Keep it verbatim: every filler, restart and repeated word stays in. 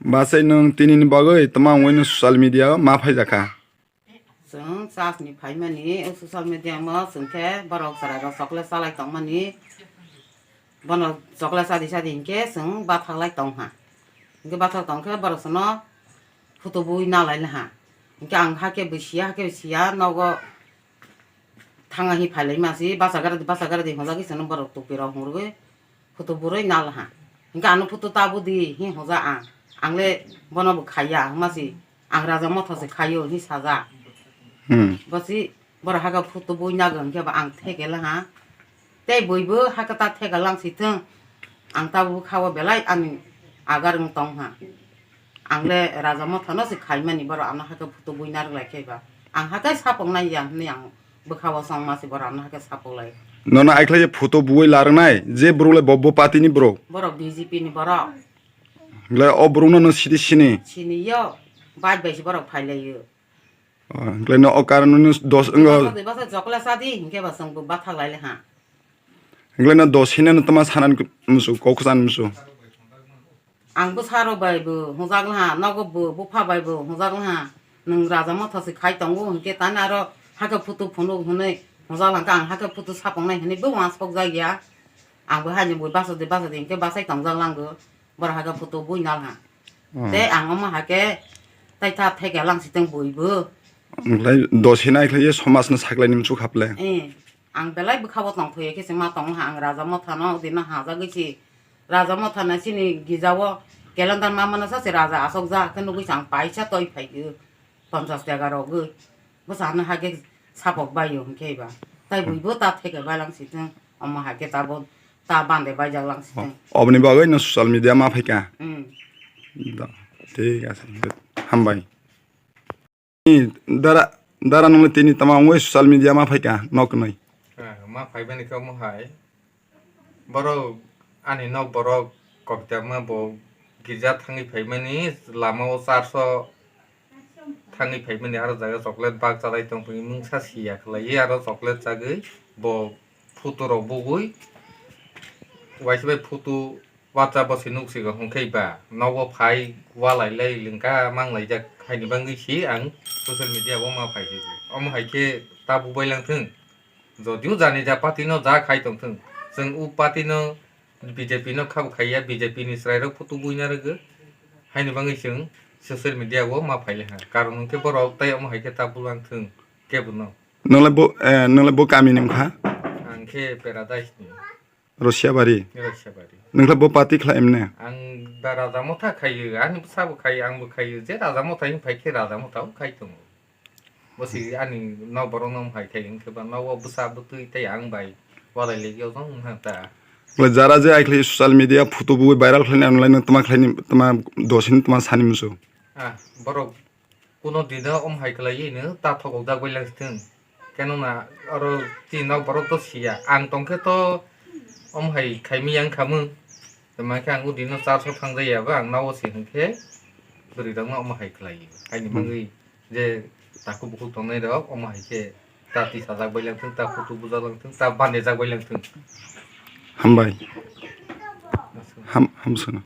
Bachai nwng tinini bagwi tma wngwi nw social media o ma phaijakha? Chwng church ni phaimani, o social media mo chwng khe borok chwrairok chocolate chalai tongmani, bono chocolate chadi chadi hinkhe chwng bathaklai tongha. Hinkhe bathak tongkhe borok chwngno photo bui nalai laha. Hinkhe ang hakhe bo siya, hakhe bo siya, nogo thangna hi phailai masi, basa gara di, basa gara di hwnjagwi chwngno borok tupirok hwngrwgwi photo burwi nal ha. Hinkhe ano photo ta budi hi hwnjak ang. Ang le bono bo khaiya, hwnmasi ang Raja Motha se khaio hi sajak. Hmm. Basi borok hakhe photo bui nago hinkhe bo ang thekela ha. Tei buibo hakhe ta theka lang si thung. Ang ta bukha o belai ani agar wng tong ha. Ang le Raja Motha no se khaimani borok ano hakhe photo bui narwk lai khe ba. Ang hakhe sapok nai ya hwnwi ang bwkha o chong ma se borok ano hakhe sapok lai. Nono aikhlai photo bui larwnai je borok le bo, bo party ni borok? Borok B J P ni borok. Le o borok no no sidi sini? Sini yo. Bai bai se borok phai lai yo. Oh, hwnkhe no o karon no dos wngkha. Basa de basa chocolate chadi, hinkhe ba chwng bo bathak lai le ha. Hwnkhe no dos hino no tma sanan musu, kok san musu. Ang bwsa rok bai bo hwnjak laha, nogo bo bupha bai bo hwnjak laha. Nwng Raja Motha se khai tongo, hinkhe tani aro hakhe photo phunuk hwnwi hwnjak langkha, ang hakhe photo sapok nai hwnwi bo uansuk jak ya. Ang bo haino bo basa de basa de hinkhe bachai tongjak lango. Borok hakhe photo bui nal ha. Hmm. Tei ang omo hakhe tai ta theke lang si tong bui bo. Wngkhlai dos hino aikhlai somaj no saklai ni muchuk haple. Eh, ang belai bwkha bo tong thoi khe se ma tong ha, ang Raja Motha no dino hajagwi si. Raja Motha na sini gija o calendar ma mano sa se raja asok ja khe nugwi sa ang paisa toi phai o. Ponchas jaga rogwi. Bwsa hano hakhe sapok bai o hinkhe ba. Tai bui bo ta theke bai lang si tong. Omo hakhe ta bo ta bande bai jak lang si tong. Oboni bagwi no social media ma phaikha? Hmm. Da, thik ache. Hambai. Ni dara, dara nungni tini tama wngwi social media ma phaikha nok nwi? Ah, ma phaibani khe omo hai. Borok ani nok borok kokjakma bo girja thangwi phaimani, lama o church o thangwi phaimani, aro jaga chocolate bag chalai tongphai mungsa siya khlaiwi, aro chocolate chagwi bo photo rok bugwi waisa bai photo WhatsApp o se nuk sigo hwnkhe ba nogo phai walai lai lengka mang laijak haini bagwi si ang social media o ma phai khe. Omo hai khe ta bubai lang thung. Jodio jani ja party no ja khai tong thung, chwng u party no B J P no khabo khaiya, B J P ni chwrai rok photo buina rwgwi, haini bagwi chwng social media o ma phaile ha. Karon hwnkhe borok tai omo hai khe ta bulang thung kebo no. Nongle bo, eh, nongle bo kami ni wngkha? Ang khe Paradise ni. Rosiabari. Rosiabari. Nongle bo party khlai emne? Ang da Raja Motha khaio, ani bwsa bo khaio, ang bo khaio, je Raja Motha hin phai khe Raja Motha o khai tongo. Bo si ani nok borok no hai khai hinkhe ba nogo bwsa bwtwi tei ang bai walai legi o jong wngkha ta. Bole jara je aikhlai social media photo bui viral khlaina nonglai no tma khlaini tma dosini tma sani musu. Ah, borok kuno dino om hai khlaiwi no ta thokok jak bai lang thung. Keno na oro chini nok borok to siya. Ang tong khe to om hai khai mi yang khamung. Tma khe ang udi no church o thang jaya ba ang nogo se hinkhe bwrwi rok no om hai khlaiwi. Haini Hmm. bagwi je takhuk bukhuk tongnai rok, omo hai khe ta tisajak bai lang thung, ta photo bujak lang thung, ta bandejak bai lang thung. Hambai. Ham-, hamsano.